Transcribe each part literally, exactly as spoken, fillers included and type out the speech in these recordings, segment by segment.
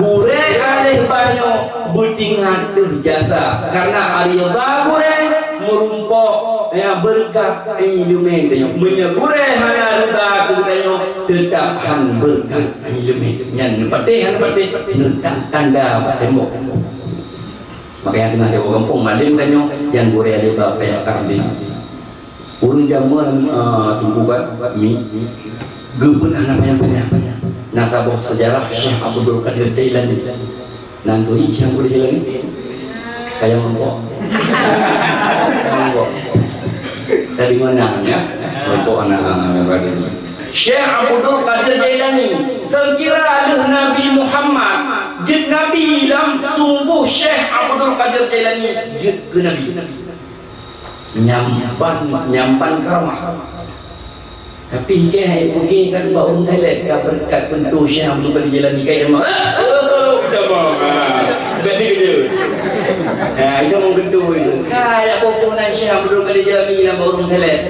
Gurée aléh banyoe beutinggai teuh jasa, karena areue ba gurée meurumpok, ya, beureukat iéleumé tanyoe. Meunyoe gurée hana reuta keu tanyoe, teutab han beureukat iéleumé. Nyan neupatéh, han neupatéh, neutab tanda bak tembok. Makanya teungoh di gampông malém tanyoe, nyang gurée aléh ba payah kambing. Ureueng jameun, eh, Teungku kan, mi, geupeuet hana panyang-panyang. Na saboh seujarah Syekh Abdul Qadir Jailani. Nan turi Syekh Abdul Qadir Jailani? Kaya mangkok. Mangkok. Tadi mana, ya? Mangkok anak, anak, anak. Syekh Abdul Qadir Jailani, seukira lheueh Nabi Muhammad jeuet Nabi, lam sungguh Syekh Abdul Qadir Jailani jeuet keu Nabi. Nyampan, nyampan karamah. Tapi hikeu hai mungkin kan bak ureueng toilet ka beureukat pintoe Syekh Abdul Qadir Jailani ka nyampan. Udah mau. Berarti kerja. Nah, itu mau gedung itu. Kayak popo nan Syekh Abdul Qadir Jailani nyampan ureueng toilet.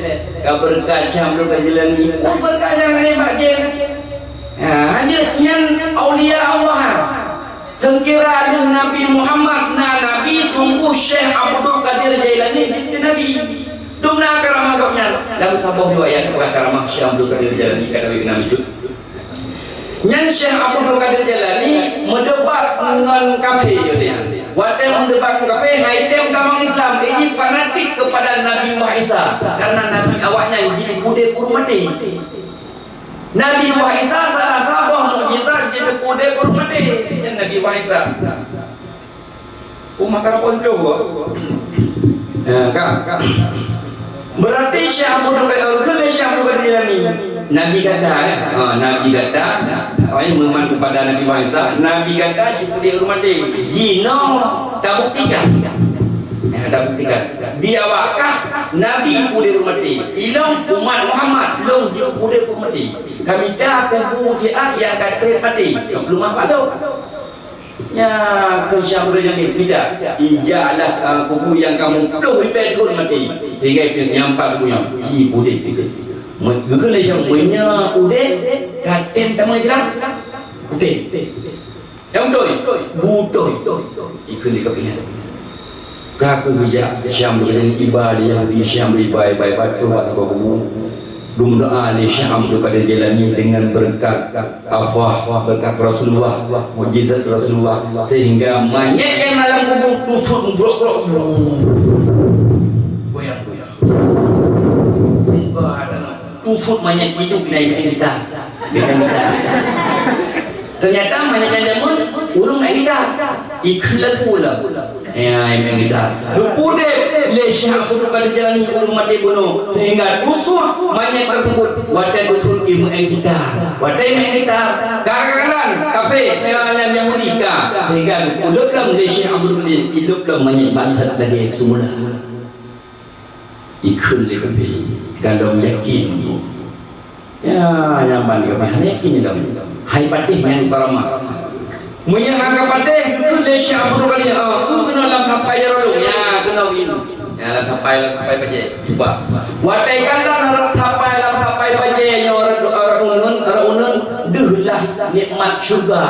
Ka beureukat Syekh Abdul Qadir Jailani. Oh, beureukat nyang laén bak jén. Ha, hanya nyan aulia Allah. Seukira lheueh Nabi Muhammad na nabi, sungguh Syekh Abdul Qadir Jailani jeuet keu nabi. Dum na karamah gobnyan. Lam saboh riwayat peugah karamah Syekh Abdul Qadir Jailani ka dawét nabi jeuet. Nyan Syekh Abdul Qadir Jailani meudebat ngon kafé, katanya. Watée meudebat ngon kafé, hai tem tamong Islam, ini fanatik kepada Nabi Isa, karena nabi awaknyan jeuet udeb ureueng maté. Nabi Isa salah saboh mukjizat jeuet udeb ureueng maté. Nyan Nabi Isa. Umat karapon dua. Nah, ka. Berarti Syekh Abdul Qadir, keu Syekh Abdul Qadir Jailani. Nabi gata, ya? Ha, Nabi gata. Awai, meuman kepada Nabi Isa. Nabi gata jeuet udeb ureueng maté. Jinoe tabuktikan. Ya, tabuktikan. Di awak kah Nabi udeb ureueng maté. Ilong umat Muhammad, lôn jeuet udeb ureueng maté. Ka mita kubu siat nyang ka treb maté. Ka peuleumah bak lôn. Nyan keuh Syekh Abdul Ghani, mita. Injaklah, ah, kubu nyang kamoe ploh ribèe thon maté. Tinggai pih nyang pat kubu nyan. Ji udeb. Meukeuleh Syekh, meunyoe udeb, ka tem tamong Islam. Udeb. Nyang beutôi? Beutôi. Ikheun lé keubiasaan. Ka keuh geujak Syam, geujak iba lé Yahudi Syam, iba, iba, iba, troh bak saboh kubu. Geumeudoa lé Syekh Abdul Qadir Jailani dengan berkat afah, berkat Rasulullah, mukjizat Rasulullah, sehingga manyét nyang na lam kubu tusut meugrok-grok. Goyang-goyang. Buka dan tusut manyét idup di dalam kita. Dengan kita. Ternyata manyét nyan jameun ureueng meu'en gitar. Ikheun lagu lah. Ya, meu'en gitar. Geupudeb lé Syekh Abdul Qadir Jailani ureueng maté bunoe, sehingga tusut manyét tersebut. Watée tusut i meu'en gitar. Watée meu'en gitar, ka kalon kafé, ya, nyang Yahudi ka. Sehingga geupudeb lom lé Syekh Abdul Qadir, ilop lom manyét bansa lagée semula. Ikheun lé keubiasaan, ka lom yakin. Ya, nyan ban keubiasaan, hana yakin lom. Hai patéh nyang karamah. Meunyoe han ka patéh, geukheun lé Syekh Abdul Qadir, ah, keunoe lam sapai jaroe lôn. Ya, keunoe gini. Ya, lam sapai, lam sapai bajée. Cuba. Watée kalon lam sapai, lam sapai bajée nyoe, ureueng, ureueng uneun, ureueng uneun, deuh lah nikmat syurga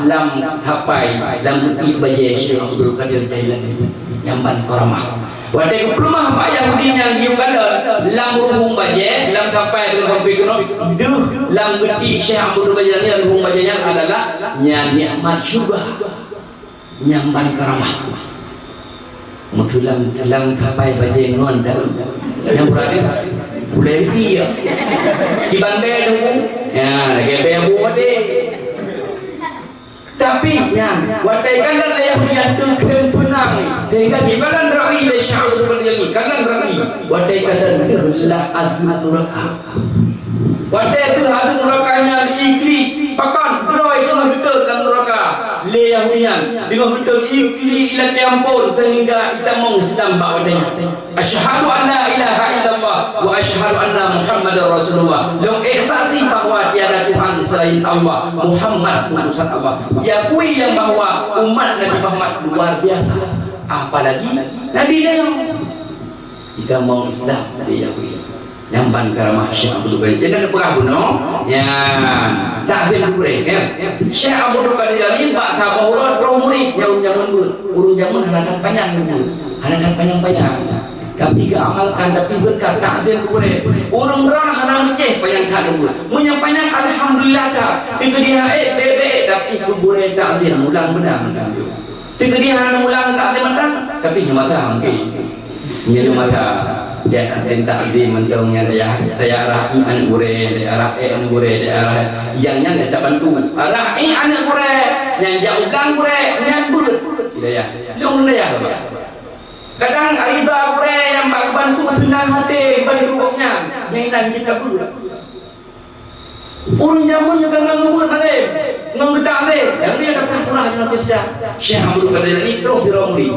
lam sapai, lam beuti bajée Syekh Abdul Qadir Jailani. Nyan ban karamah. Watée geupeuleumah bak Yahudi nyang geuyue kalon lam ruhueng bajée, lam sapai deungon sampoe keunoe, deuh lam geuti Syekh Abdul Ghani lam ruhueng bajée nyan adalah nyan nikmat syurga. Nyan ban karamah. Meusulam lam sapai bajée ngon daun. Nyang beurani, ulée geuti ya. Kiban bée nunggu. Ya, lagée bée bu maté. Tapi nyan, watée kalon lé Yahudi nyan teukhém seunang, sehingga jikalon rawi lé Syekh Abdul Qadir Jailani, kalon rawi, watée kalon deuh lah azeub nuraka. Watée deuh azeub nuraka nyan iklik, pakon droe teungoh dutot lam nuraka. Lé Yahudi nyan, teungoh dutot iklik ilakée amphon, sehingga itamong Islam bak watée nyan. Asyhadu an la ilaha illallah wa asyhadu anna Muhammadar Rasulullah. Lôn ék saksi bahwa tiada Tuhan selain Allah, Muhammad utusan Allah. Diakui nyang bahwa umat Nabi Muhammad luar biasa, apalagi Nabi nyoe. Itamong Islam lé Yahudi. Nyang ban karamah Syekh Abdul Qadir. Jadi, neupeugah bunoe, ya, takzim gurée, ya. Syekh Abdul Qadir Jailani bak saboh uroe troh murit, nyang ureueng jameun beuet. Ureueng jameun hana that panyang beuet. Hana that panyang-panyang. Tapi geuamalkan, tapi beureukat takzim gurée. Ureueng droe hana meucéh panyang that beuet. Meunyoe panyang, alhamdulillah that. Teukeudi hana, bèk-bèk, tapi keu gurée takzim, mulang beuna mantong. Teukeudi hana mulang takzim mantong, tapi nyoe masa mungken. Nyoe masa, ya, takzim mantong nyan, ya, saya ra'i aneuk gurée, saya ra'i aneuk gurée, saya ra'i. Nyang nyan tabantu. Ra'i aneuk gurée, nyang jak u blang gurée, nyan beuet. Hidayah. Lôn hidayah, Pak. Kadang rida gurée nyang bak geubantu seunang até geubantu gobnyan, nyang inan cit ka beuet. Ureueng jameun nyoe ka ngon beuet malém, ngon geutak lé, nyang dia dapat surah nyoe teudah. Syekh Abdul Qadir Jailani troh sidroe murit.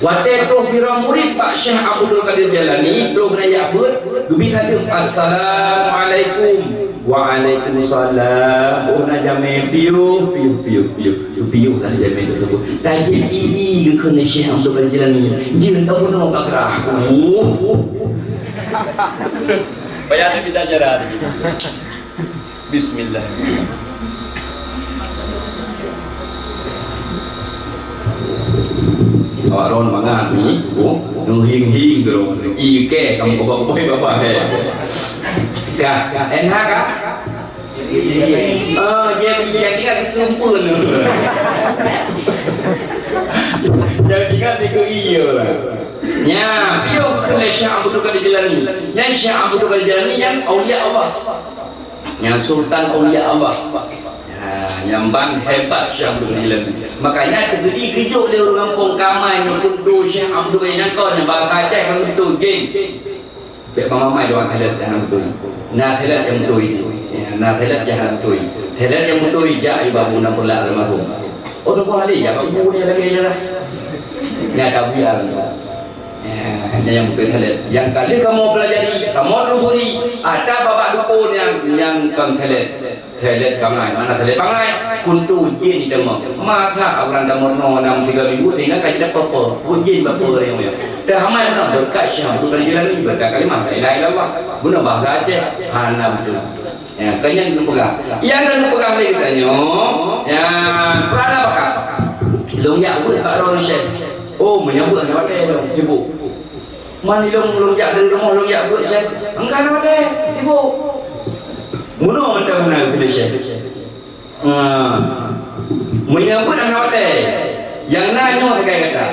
Watée troh sidroe murit bak Syekh Abdul Qadir Jailani, troh geujak beuet, geubi saleuem, "Assalamualaikum." "Waalaikumsalam." Oh, na jamé piôh, piôh, piôh, piôh. Piôh ka jamé teusebut. Tajép idi geukheun lé Syekh Abdul Qadir Jailani. Jeuet kamoe nyoe bak rah. Uh. Payah kita cara tadi. Bismillah. Awak ron mangat ni, oh, neu hing-hing tu. Ike kamu kebak boy baba he. Ka, enak ka? Oh, jadi jadi ingat dikumpul tu. Jadi ingat itu iya lah. Nya, piôh keu Syekh Abdul Qadir Jailani. Nyan Syekh Abdul Qadir Jailani nyan aulia Allah. Nyan sultan aulia Allah. Ha, nyang ban hebat Syekh Abdul Qadir Jailani. Makanya teukeudi geujok lé ureueng gampông kamai nyoe keutu Syekh Abdul Qadir nyan kon nyang bahasa Aceh kan keutu jin. Bèk mamai doa khalat nyang beutôi. Na khalat nyang beutôi. Ya, na khalat nyang beutôi. Khalat nyang beutôi jak ibabu na pula almarhum. Oh, tu boleh ya, Pak Guru ni lagi je lah. Nya tak biar. Ya, hanya yang beutôi khalat. Yang kali kamu pelajari, kamu telusuri, ada bapak dukun yang yang kon khalat. Khalat bangai, mana khalat bangai? Kuntu jin di deungoe. Masa urang tamong nyoe nam tiga minggu sehingga ka jadi apa-apa. Jin bapa orang yang. Dah aman dah berkat Syekh Abdul Qadir Jailani, berkat kalimah la ilaha illallah. Guna bahasa Aceh, hana betul. Ya, kanyang kena pegang. Yang kena pegang lagi tanya, ya, pernah bakat. Long yak buat bak orang Syekh. Oh, menyambut hana watèe lom, sibuk. Man ilôn, lôn jak dari rumoh, lôn jak beuet, Syekh. Engkah na watèe, sibuk. Bunoe mantong na keuneuk, Syekh. Ha. Meunyoe beuet hana watèe, nyang na nyoe sagai gata.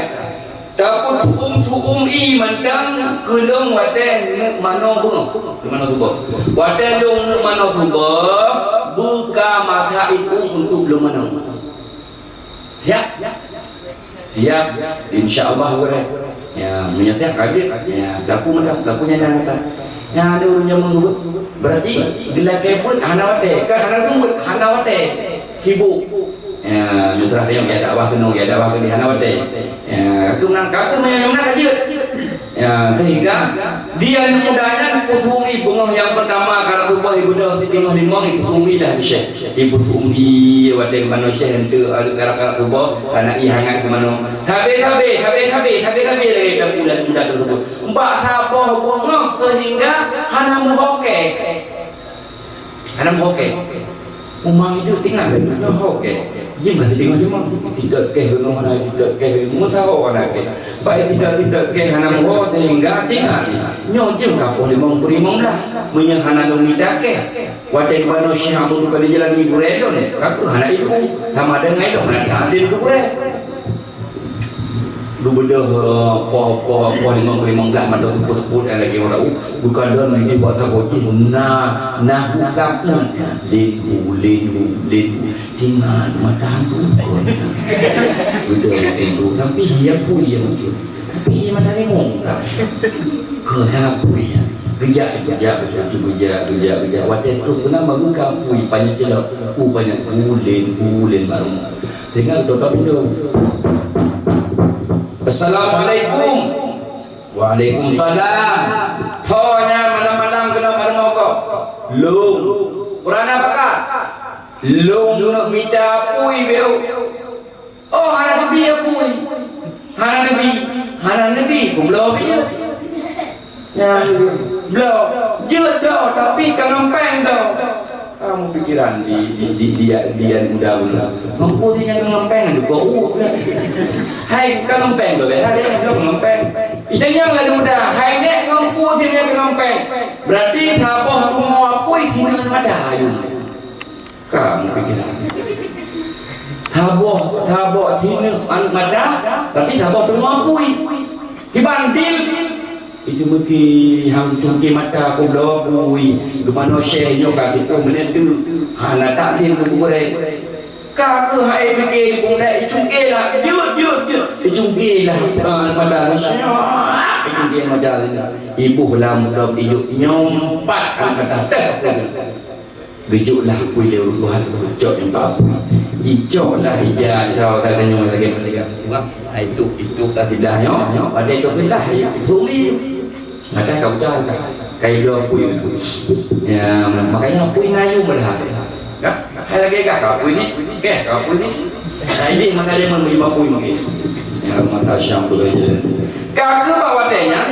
Tapeusu'um-su'um ié mantong keu lôn watèe neuk manoe beungoh, neuk manoe suboh. Watèe lôn neuk manoe suboh, buka masa itu untuk lôn manoe. Siap? Siap. Insya Allah, gurèe. Ya, meunyoe siap, ka jeuet. Ya, laku mantap, laku nyan, nyan, nyan. Nyan, ada ureueng nyang meugeubeuet. Berarti, geulakèe beuet hana watèe. Kan hana seumeubeuet, hana watèe. Sibuk. Ya, nyoe seurah nyoe, ya dakwah keunoe, ya dakwah keunoe, hana watèe. Ya, ka keuh meunan, ka keuh meunan, meunan ka jeuet. Ya, sehingga di aneuk muda nyan, peusu'um ié beungoh nyang peurtama, karab suboh ié beudôh, siteungoh limong, ipeusu'um ié dah di Syekh. Ipeusu'um ié watèe keu manoe Syekh, enteuk, eh, karab-karab suboh, hana ié hangat keu manoe. Sabe-sabe, sabe-sabe, sabe-sabe lagèe dak bulan-bulan tersebut. Bak saboh beungoh sehingga hana meuhokèe. Hana meuhokèe. Uma hidup tinggai, hana hokèe. Jim ka siteungoh limong. Sidot kèe gunong hana, sidot kèe gunong meusaho hana kèe. Baik sidot-sidot kèe hana meuho sehingga tinggai. Nyoe jim ka poh limong peuet limong blah. Meunyoe hana lôn mita kèe. Watèe manoe Syekh Abdul Qadir Jailani gurèe lôn, ka keuh hana ilmu. Sama deungon ilmu hana taklim keu gurèe. Geubeudôh, eh, poh, poh, poh limong, limong blah mantong seupôt-seupôt nyang lagèe ureueng, bukan lôn lagèe buat saboh jih, na, na hu kapeuet. Lin hu, lin hu, lin hu. Tinggai mata hantu. Beudôh hantu, tapi hié pui ya mungkin. Tapi hié mata limong kan. Keu na pui ya. Geujak, geujak, geujak, geujak, geujak, geujak. Watèe tu keunan baru ka pui, panyang ceulop. Ku panyang ku, lin, ku, lin baru. Sehingga geutoe pintoe. "Assalamualaikum." "Waalaikumsalam." Tho nyan malam-malam keunoe bak rumoh gob. Lôn. Ureueng na bakat. Lôn neuk mita apui beu. Oh, hana neubi apui. Hana neubi. Hana neubi. Kubloe pih jeuet. Nyan. Bloe, jeuet bloe, tapi ka ngon péng bloe. Kamu pikiran di, di, di, di, di aneuk muda bunoe. Ngon peue si nyan ka ngon péng, aduh, kok uek lah. Hai, ka ngon péng bloe, hai, bloe ngon péng. Itanyong lé aneuk muda, hai nèk ngon peue si nyan ka ngon péng. Berarti saboh teungoh apui sineuk mata ayue. Ka meupiké. Saboh, saboh sineuk aneuk mata, tapi saboh teungoh apui. Kiban dil, itu meuki hang cungké mata ku bloe apui. Geumanö syeh nyoe ka gitu menentu. Hana takdir keu gurée. Ka keuh hai piké di pundai, icungké lah, jeuet, jeuet, jeuet. Icungké lah, ah, mata syeh, icungké mata. Iboh lam dom ijuk nyompat aneuk mata. Teuh. Geujok lah apui lé ureueng tuha tu, cok nyang bak apui. Icok lah ija, ija, ija, ija, ija, ija. Itu, itu ka sidah nyoe, nyoe, pada itu sidah, ya, suli. Maka kau dah, ka, ka ija apui. Ya, makanya apui ngayu malah. Kan? Hai lagi kah, ka apui ni? Keh, ka apui ni? Nah, ini masa dia memberi apui mungkin. Ya, masa Syam tu saja. Ka keuh bak watèe nyan,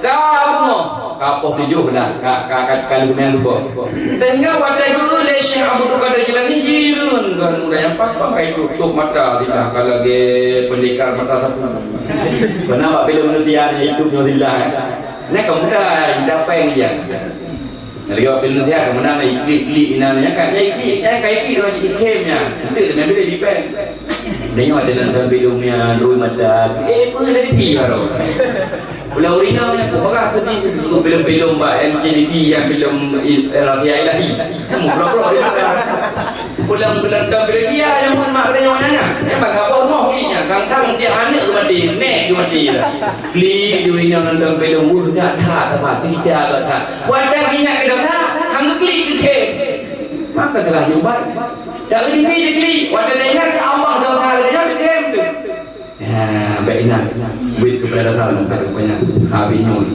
ka beungoh, ka poh tujoh dah, ka, ka, ka, ka lheueh meunan tuboh. Sehingga watèe geu lé Syekh Abdul Qadir Jilani, hireuen keu aneuk muda nyan, pakon ka tutup mata silah ka lagèe pendekar mata sapu. Pernah bak filem Indonesia ni, hidup nyoe silah, eh. Nyan ka muda, dapèng dia. Lagèe bak filem Indonesia, ka meunan iklik-klik inan nyan, ka iklik, nyan ka iklik, iklik, iklik nyan. Enteuk teuma bila dipèng. Tengok ada nonton filem yang Rui Mata. Eh, apa dari pi baru? Pulang urina punya aku pegang sedih. Filem-filem bak M J T V yang filem il-, Rahasia Ilahi. Kamu pura-pura dia. Pulang-pulang nonton filem dia yang pun mak dia yang mana? Yang bak apa rumah ni? Kang-kang dia anak ke mati, nek ke mati dah. Klik di urina nonton filem, wah, dah tak, tak, tak, tak, tak. Wadah ingat ke dosa, hang klik ke. Maka telah diubat. Tak lagi saya diklik. Wadah ingat ke Allah dosa dia, dia tu. Ya, baik ingat. Buet keupada datang, bukan rupanya. Habis nyoe.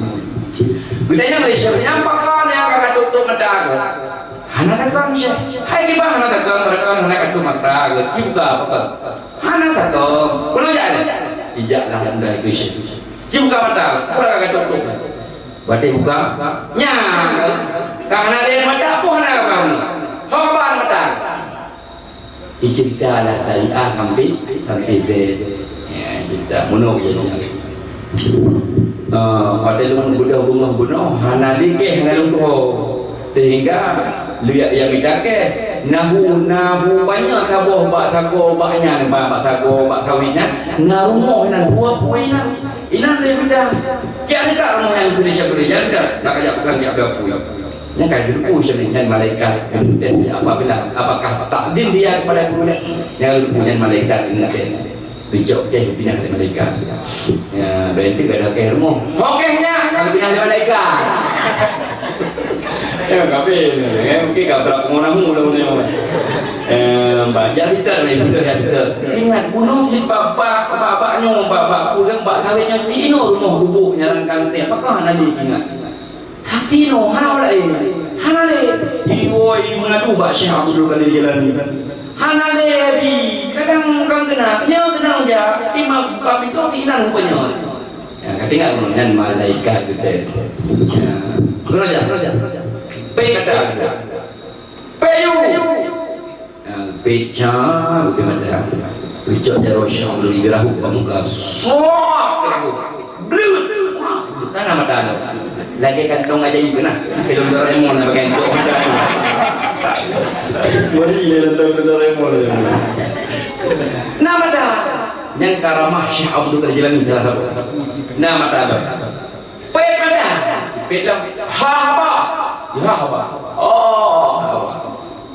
Geutanyoe lé Syekh, nyan pakon nyang ka tutup mata keuh? Hana takon, Syekh. Hai kiban hana takon, mereka hana ka tutup mata keuh. Ci buka pakon? Hana takon. Peue jak lé? Ijak lah anda itu, Syekh. Ci buka mata, peue ka tutup keuh? Watèe buka, nyan. Ka hana lé mata, peue hana ka buka? Hoban mata. Icerita lah dari A sampai, sampai Z. Ya, cerita bunoe ya. Ah, pada lôn beudôh beungoh bunoe, hana lé keh, hana lôn tuho. Sehingga lôn ya, ya mita keh. Nahu, nahu banyak saboh bak sagoe, bak nyan, bak, bak sagoe, bak sawét nyan. Na rumoh nan dua pui nan. Inan lé mita. Siap dekat rumoh nyan, keu Syekh Abdul, siap dekat. Nak kajak pekan, siap dua pui. Nyan ka geuteupeue Syekh nyan malaikat geutes apabila apakah takdim dia kepada guru nyan. Nyan geuteupeue nyan malaikat geutes. Dicok teh pinah lé malaikat. Ya, berarti kada keh rumoh. Okeh nya, kalau pinah lé malaikat. Ya, kabeh. Ya, mungkin ka berapa orang mu lawan dia. Eh, bak, jadi tak lé, betul ya, betul. Ingat, bunoe si bapak, bapak nyoe, bapak pulang, bak sawét nyoe, si inoe rumoh gubuk nyaran kanteng. Apakah nanti ingat? Tapi no, hana lé. Hana lé. Iwoe meungadu bak Syekh Abdul Qadir Jailani. Hana lé, Abi. Kadang urang keunan, nyoe keunan jak. Imam Bukhari tu sinan rupanya. Ya, ka teuingat ulôn nyan malaikat geutes. Ya. Keroja, keroja. Pei kata. Pei yu. Nyang picah, beutôi mata. Pucok jaroe syong lôn geurahuk bak muka. Suak! Geurahuk. Blut! Wah, bukan nama tanah. Lagèe kantong ajaib tu nah. Film Doraemon lah pakai untuk mata tu. Mari dia nonton film Doraemon lah. Nama dah? Nyang karamah Syekh Abdul Qadir Jilani salah satu. Nama dah? Pet madah. Pet lam. Ha haba. Ya haba. Oh, haba.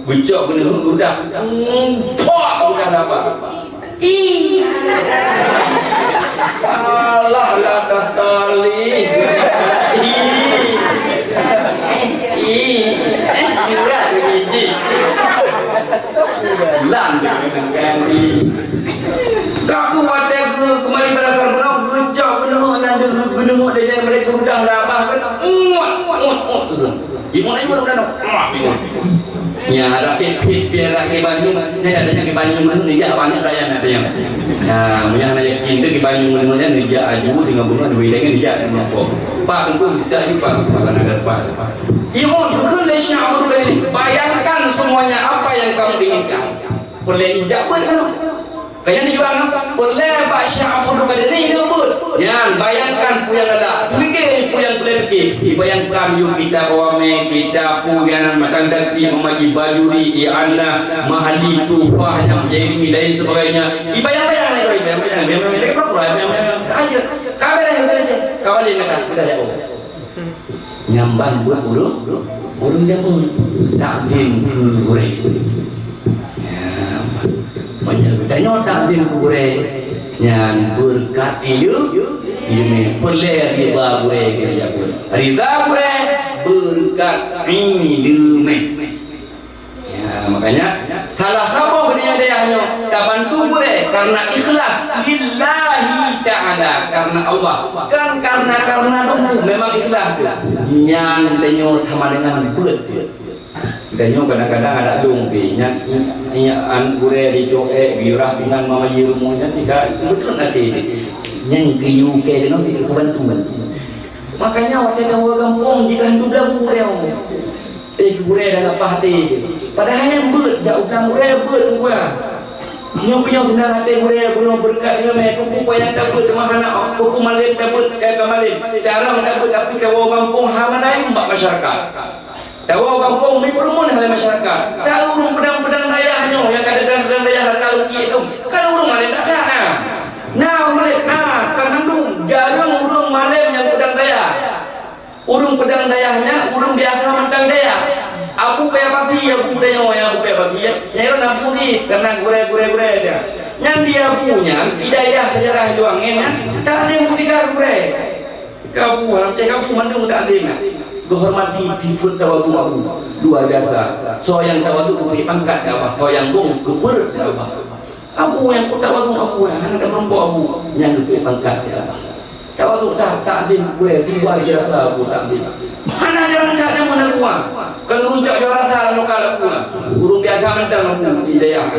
Bucok geuneuk udah. Hmm, pok udah dapat. Ih. Alah, la tastali. Ih. Ih. Ih. Ih. Lam dengan ih. Ka ku watèe geu-, keumali bak dasar bunoe, geucok geuneuk nan deuh, geuneuk desya mereka udah labah kan. Uwah, uwah, uwah. Ibu nanya udah nak. Uwah, uwah. Ya, ada pit-pit, biar ada kiban nyoe, nyan ada nyang kiban nyoe, neujak banyak raya nak tanya. Ya, meunyo hana yakin tu kiban nyoe, nyan neujak aju, teungoh beungoh, duit laén neujak, teungoh apa. Pak Teungku, kita aju, Pak, Pak, Pak, Pak. Imun, keukeue lé Syekh Abdul Ghani, bayangkan semuanya apa yang kamu inginkan. Boleh injak pun, kan? Kaya dijual, peureulèe bak Syekh Abdul Qadir ni, dia buet. Nyan, bayangkan peue nyang galak. Seumike peue nyang peureulèe pike. Dibayangkan yue kita awak mè, kita peue nyang mantong daki, meumaji bajuri, i'anah, mahali, tuhfah, nyang jadi lain sebagainya. Dibayang-bayang lé, bayang-bayang, bayang-bayang, bayang-bayang, bayang-bayang. Aja. Ka beres, beres. Ka balik, ka, udah ya, oh. Nyang ban buet ureueng, ureueng jameun. Takzim keu gurèe. Ya, meunyoe geutanyoe takzim keu gurèe, nyan beureukat ileumèe, ileumèe. Peureulèe ridha gurèe, gurèe jameun. Ridha gurèe, beureukat ileumèe. Ya, makanya, salah saboh di dayah nyoe tabantu gurèe karena ikhlas lillahi ta'ala, karena Allah. Kan karena, karena dulu memang ikhlas tu. Nyan tanyoe sama dengan beuet. Tanyoe kadang-kadang ada dong pi, nyan, nyan gurèe di toh, eh, biurah pingan mama rumoh nyan tiga, betul nanti. Nyan geuyue keu dinoe tidak kebantu. Makanya watèe tawoe gampông jika hantu belamu gurèe. Eh, gurèe dah lapah até jih. Padahai nyang beuet, jak u blang gurèe beuet gurèe. Nyoe pih nyoe seunang até gurèe, bunoe beureukat deungon mè, kuku payah tabeuet teuma hana, kuku malem tabeuet, eh, ka malem. Carông tabeuet, tapi tawoe gampông hana dayum bak masyarakat. Tawoe gampông mi peureumeun hana masyarakat. Tahu ureueng peudang-peudang dayah nyoe, nyang ka peudang-peudang dayah rata lukit tu. Kan ureueng malem dak na. Na ureueng malem, na, kan mandum. Jareueng ureueng malem nyang peudang dayah. Ureueng peudang dayah nyan, ureueng biasa mantong dayah. Abu Paya Pasi, abu tanyoe nyang Abu Paya Pasi, ya. Nyan Abu si, karena gurèe, gurèe, gurèe dia. Nyan di abu nyan, di dayah sejarah Luang nyan, takzim keudéh gurèe. Keu abu, hampir keu abu mandum takzim nyan. Geuhormati, sifeuet tawadhu abu. Luar biasa. Soe nyang tawadhu geubri pangkat di Allah, soe nyang gong geubeuet di Allah. Abu nyang ku tawadhu, abu nyang hana tameureumpok abu, nyan leubeh pangkat di Allah. Tawadhu that, takzim gurèe, luar biasa abu takzim. Hana jalan that nyang meunan kuah. Keu ureueng cok juara sa lam lokal abu. Ureueng biasa mantong abu di dayah.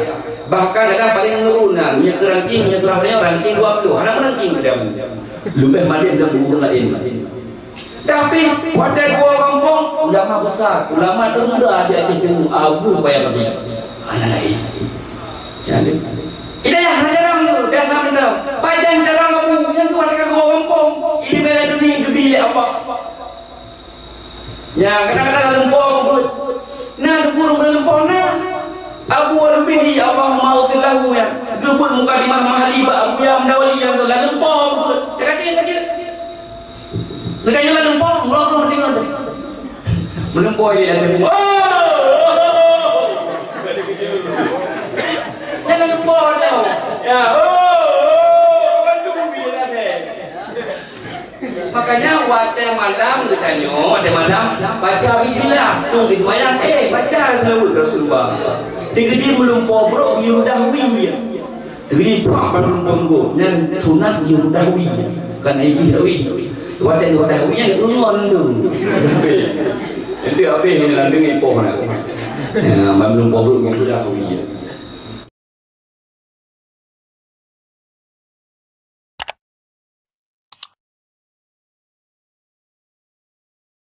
Bahkan kadang paling nurun na, meunyoe keu ranking, meunyoe surah tanyoe ranking dua puluh, hana meurangking pada abu. Leubeh malem dan ureueng laén. Tapi watèe geuwoe gampông, ulama besar, ulama termuda di Aceh Timur, Abu Paya Pasi. Hana laén. Jadi, hidayah hana jalan tu, biasa beuna. Pajan cara ngabu, nyang tu watèe geuwoe gampông, ileumèe laduni geubri lé Allah. Ya, kadang-kadang lumpoe buet. Nah, gurèe lumpoe na. Abu Al-Bidi, Allahumma ghfir lahu, ya. Geubeuet mukadimah Mahali bak Abu Yam Dawali, ya, lumpoe buet. Cakap dia, cakap dia. Geutanyoe lam lumpoe, meulokroh deungon teuh. Meulumpoe di ateueh. Oh! Jangan lumpoe tau. Ya, oh, oh, kan tu bumi lah teh. Makanya watèe malam geutanyoe, watèe malam baca bismillah, tu di sembahyang, eh, baca selawat Rasulullah. Tinggi di meulumpoe brok, yudahwi. Jadi, pak, ban lumpoe nyan sunat geuyue dahwi. Bukan Nabi dahwi. Watèe geuyue dahwi nyan geungon tu. Nanti habéh nyan lam deungon ipoh na. Ya, ban lumpoe brok geuyue dahwi.